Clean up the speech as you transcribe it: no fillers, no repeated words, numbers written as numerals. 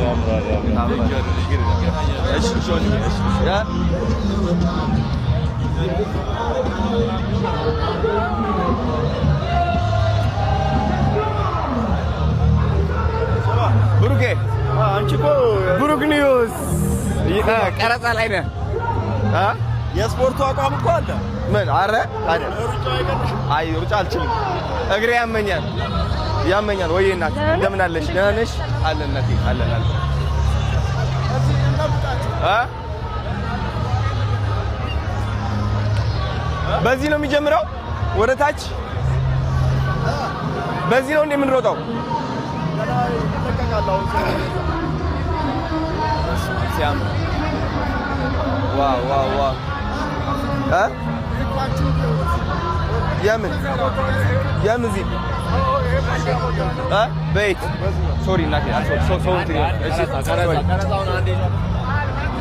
ያምራል፣ ያምራል። እሺ፣ እሺ፣ ወንድሜ፣ እሺ፣ ያ ብሩኬ። አንቺ እኮ ብሩክ ኒውስ ቀረጻ ላይ ነህ እ? የስፖርቱ አቋም እኮ አለ። ምን? አረ ታዲያ። ሩጫ አይቀርሽም። አይ፣ ሩጫ አልችልም፣ እግሬ ያመኛል፣ ያመኛል። ወይ እናት፣ እንደምን አለሽ? ደህና ነሽ? አለን እናቴ፣ አለን፣ አለን። እዚህ እንጠብቃችሁ። እ? በዚህ ነው የሚጀምረው ወደ ታች። በዚህ ነው እንዴ የምንሮጠው? ገና ይለቀቃል አሁን ሰው። ሲያምር! Wow! እ? የምን እዚህ እ በየት? Sorry እናቴ፣ sorry፣ ሰው እንትን፣ እሺ፣ sorry።